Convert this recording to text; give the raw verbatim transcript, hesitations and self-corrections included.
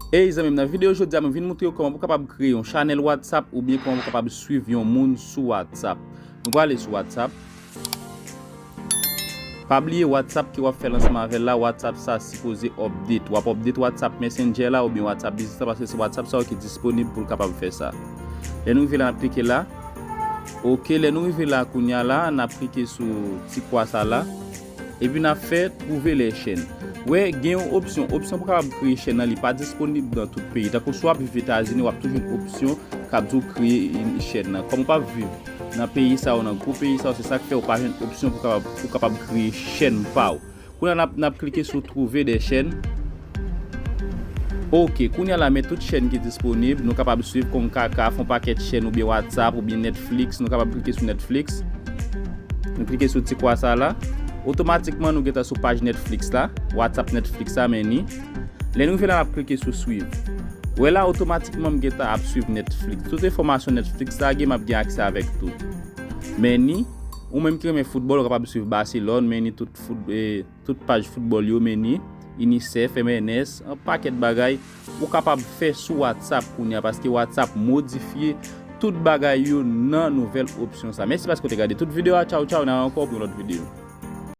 Ey zanmi m, nan videyo jodi a mwen vin montre w kòman pou w kapab kreye yon chanèl WhatsApp oubyen kòman pou w kapab swiv yon moun sou WhatsApp. Nou prale sou WhatsApp. Pa bliye WhatsApp ke w ap fè lansman avè l la, WhatsApp sa sipoze update. W ap update WhatsApp Messenger la oubyen WhatsApp Business la paske se WhatsApp sa yo ki disponib pou l kapab fè sa. Lè nou rive la, n ap klike la. Ok, lè nou rive la kounye a la, n ap klike sou ti kwa sa la. Epi n ap fè twouve lè chèn. Wè, gen yon opsyon. Opsyon pou kapab kreye chèn nan, li pa disponib nan tout peyi. Tankou si w ap viv Etazini, w ap toujou jwenn opsyon k ap di w kreye chèn nan. Kòm w p ap viv nan peyi sa yo, nan gwo peyi sa yo, se sa k fè w pa jwenn opsyon pou kapab, pou kapab kreye chèn pa w. Kounye a n ap, n ap klike sou twouve dè chèn. Ok, kounye a la men tout chèn ki disponib, nou kapab swiv kòm Kaka, fè yon pakèt chèn oubyen WhatsApp oubyen Netflix, nou kapab klike sou Netflix. Nou klike sou ti kwa sa la. Otomatikman nou gentan sou paj Netflix la, WhatsApp Netflix la, men ni. Lè nou rive la, n ap klike sou swiv. Wè la, otomatikman m gentan ap swiv Netflix. Tout enfòmasyon Netflix la gen, m ap gen aksè avèk tout. Men ni, ou menm ki renmen foutbòl, ou kapab swiv Barcelone, men ni tout fout, eh, tout paj foutbòl yo, men ni, UNICEF, M N S, yon pakèt bagay ou kapab fè sou WhatsApp kounye a, paske WhatsApp modifye tout bagay yo nan nouvèl opsyon sa. Mèsi paske w te gade tout videyo a. Tchaw, tchaw, n a wè ankò pou yon lòt videyo.